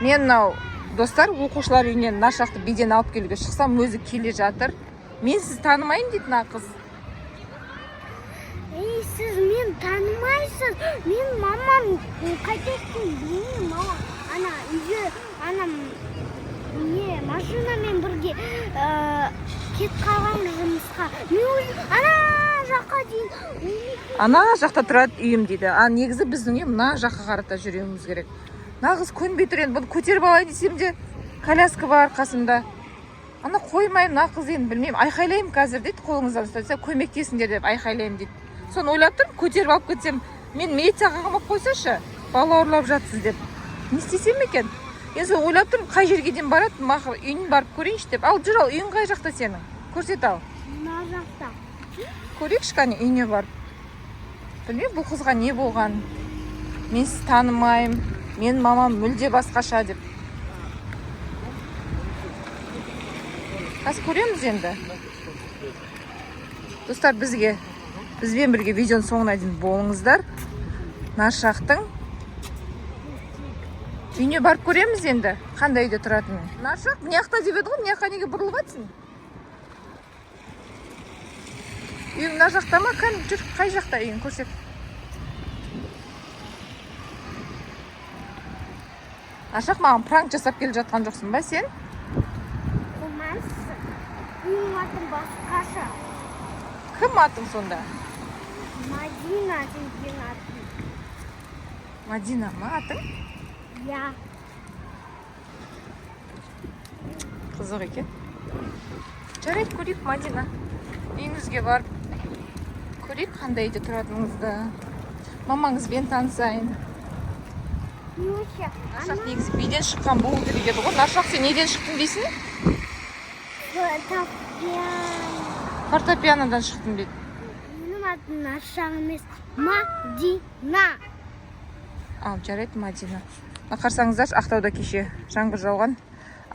Мен мынау, достар, оқушылар үйінен Наршақты биден алып келуге шықсам, өзі келе жатыр. Мен сізді танымаймын дейді мына қыз. Ей, сіз мен танымайсыз. Мен мамам қайда екенін білмеймін. Мама ана үйге ана не машинамен бірге кетіп қалған жұмысқа. Мен өзім ана жаққа дейін Ана жақта тұрады үйім дейді. А негізі біздің үй мына жаққа қарата жүруіміз керек. Мына қыз көнбей тұр енді, бұны көтеріп алайын десем де, коляска бар қасымда. Ана қоймаймын, мына қыз енді білмеймін, айқайлаймын қазір дейді, қолыңыздан ұстаса көмектесіңдер деп айқайлаймын дейді. Соны ойлап тұрмын, көтеріп алып кетсем, мен милицияға қамап қойсашы, бала ұрлап жатсыз деп. Не істесем екен? Енді соны ойлап тұрмын, қай жерге дейін барады, мақұл, үйін барып көрейінші деп. Ал жүр, ал үйің қай жақта сенің? Көрсет ал. Мына жақта. Көрейікші кәне үйіне барып. Білмеймін, бұл қызға не болған. Мен сізді танымаймын, мен мамам мүлде басқаша деп. Қазір көреміз енді. Достар, бізбен бірге видеоның соңына дейін болыңыздар. Наршақтың үйіне барып көреміз енді, қандай үйде тұратынын. Наршақ, мына жақта деп еді ғой, мына жаққа неге бұрылып жатсың? Үйің мына жақта ма? Кәне, жүр, қай жақта үйің, көрсет. Наршақ, маған пранк жасап келе жатқан жоқсың ба сен? Қумансыз. Менің атым басқаша. Кім атың сонда? Мадина деген атым. Мадина ма атың? Я. Қызық екен. Жарайды, көрейік, Мадина. Үйіңізге барып көрейік қандай үйде тұратыныңызды. Мамаңызбен танысайын. Нюша, Наршақ негізі биден шыққан болу керек еді ғой. Наршақ, сен неден шықтың дейсің? Фортепиано. Фортепианодан шықтым дейді. Менің атым Наршақ емес, Мадина. Ал, жарайды, Мадина. Мына қарасаңыздаршы, Ақтауда кеше жаңбыр жауған.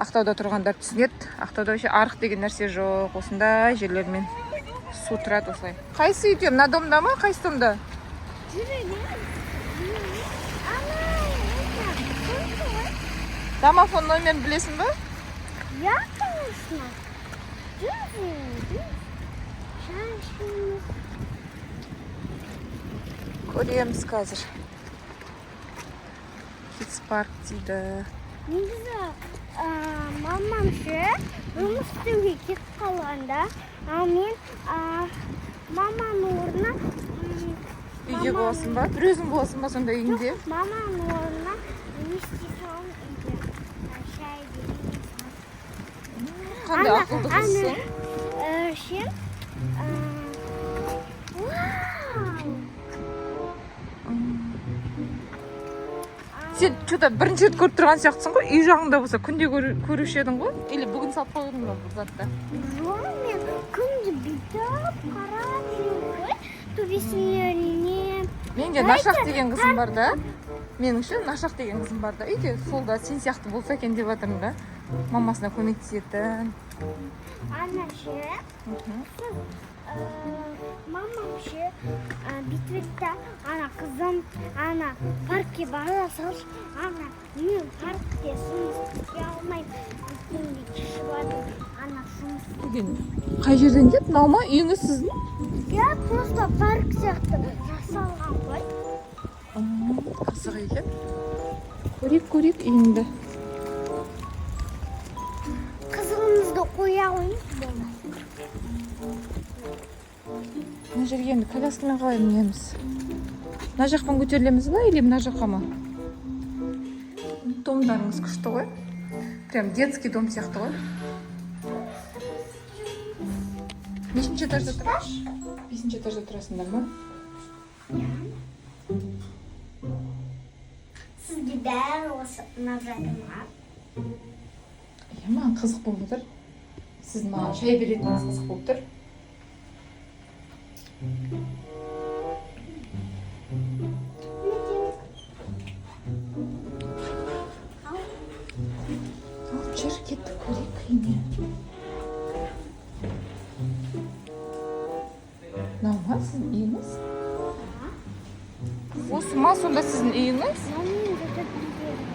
Ақтауда тұрғандар түсінеді. Ақтауда вообще арық деген нәрсе жоқ. Осындай жерлермен су тұрады осылай. Қайсы үйде? Мына домда ма? Қайсы домда? Домофон номерін білесің ба? Я, конечно. Шашымыз. Көреміз қазір. Kids Park дейді. Негізі мамам ше жұмыс істеуге кетіп қалғанда, ал мен маманың орнына Үйде боласың ба? Бір өзің боласың ба сонда үйінде? Жоқ, маманың орнына не істей саламын үйде. Шай деген. Қандай ақылды қызсың? Ше, вау! Сен что-то бірінші рет көріп тұрған сияқтысың ғой. Үй жағыңда болса күнде көруші едің ғой. Или бүгін салып қойдың ба бұл затты? Жоқ, мен күнде бүйтіп қарап жүремін ғой төбесіне. Менде Наршақ деген қызым бар да. Меніңше Наршақ деген қызым бар да. Үйде сол да сен сияқты болса екен деп жатырмын да. Мамасына көмектесетін. Ана ше, мамам ше бүйтіп еді да, ана қызым ана паркке бара салшы, ана мен паркте жұмыс істей алмаймын, өйткені кешігіп жатырмын, ана жұмыс. Деген қай жерден келді? Мынау ма үйіңіз сіздің? Я просто парк сияқты жасалған ғой. Қызық екен. Көрейік, көрейік үйіңді. Қызығымызды қоя қойыңыз, болды. Мына жерге енді коляскамен қалай мінеміз? Мына жақпен көтерілеміз ба или мына жаққа ма? Домдарыңыз күшті ғой. Прям детский дом сияқты ғой. Нешінші этажда тұрасың? 5-ші этажда тұрасыңдар ма? Сізге бәрі осы ұнап жатыр ма? Иә, маған қызық болып отыр. Сіздің маған шай беретініңіз қызық болып тұр. Ал, жүр, кеттік, көрейік үйіне. Мынау ма сіздің үйіңіз? Осы ма сонда сіздің үйіңіз? Мынау менің жататын жерім.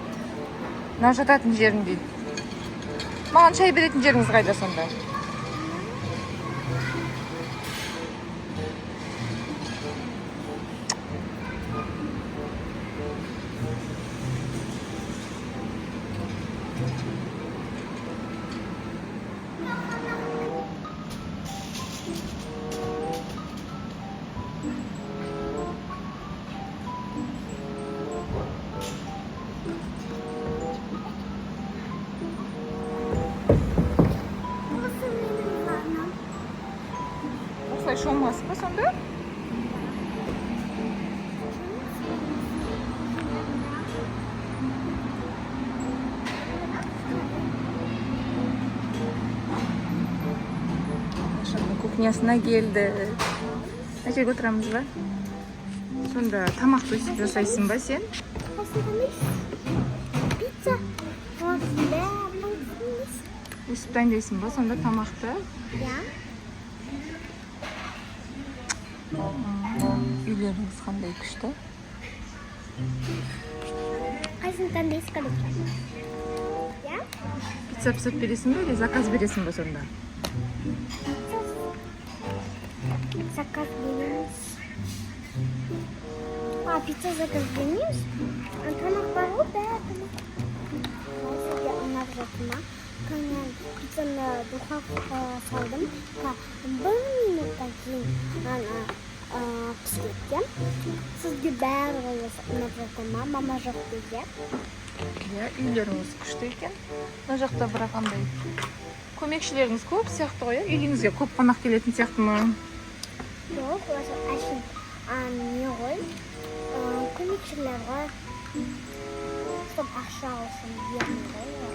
Мына жататын жерің дейді. Маған шай беретін жеріңіз қайда сонда? Осы менің ваннам. Осылай шомыласың ба сонда? Ашардың кухнясына келді. Мына жерге отырамыз ба? Сонда тамақты өйстіп жасайсың ба сен? Қайсысын таңдайсыз? Пицца. Осының бәрін таңдайсыз. Өйстіп дайындайсың ба сонда тамақты? Иә. Үйлеріңіз қандай күшті. Қайсысын таңдайсыз, короче? Иә? Пицца пісіріп бересің бе или заказ бересің ба сонда? Заказ береміз. А, пицца заказ бермейміз. А, тамақ бар ғой, бәрі тамақ. Ой, сізге ұнап жатыр ма? Мен пиццаны духовкаға салдым. Бір минуттан кейін ана пісіп кетті. Сізге барлығы осы ұнап жатыр ма? Мама жоқ кезде. Иә, үйлеріңіз күшті екен. Мына жақта бірақ андай көмекшілеріңіз көп сияқты ғой, иә? Үйіңізге көп қонақ келетін сияқты ма? Жоқ, осы әшейін не ғой, көмекшілер ғой. Чтоб ақша алсын бермей ғой олар.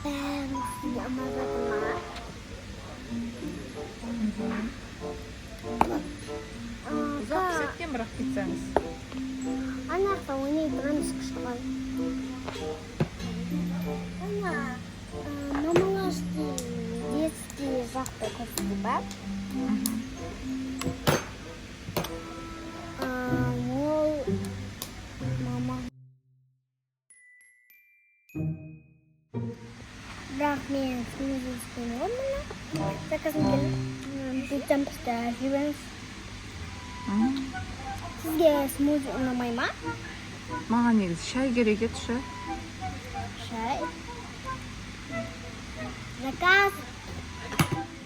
Бәрі сізге ұнап жатыр ма? Ұзақ піседі екен бірақ пиццаңыз. Ана жақта ойнай тұрамыз күшті ғой. Ана мамалардың детский жақты көрсетті ба? Ол мама. Бірақ мен смузи ішпеймін ғой мына. Заказым келіп, пиццам пісті, жейміз. Сізге смузи ұнамай ма? Маған негізі шай керек еді ше. Шай. Заказ.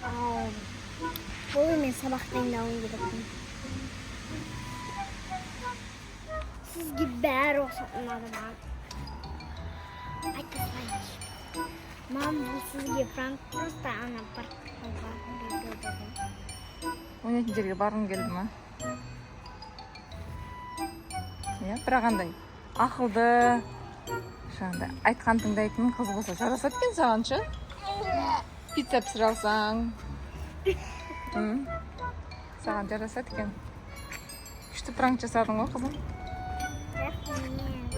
Ау, бұл мен сабақ дайындауым керекпін. Сізге бәрі осы ұнады ма? Айта салайыншы. Мам, бұл сізге пранк, просто ана паркқа барғым келді. Ойнайтын жерге барғың келді ма? Иә, бірақ андай ақылды, жаңағыдай айтқан тыңдайтын қыз болса жарасады екен саған ше. Пицца пісіре алсаң. Саған жарасады екен. Күшті пранк жасадың ғой, қызым. Рахмет.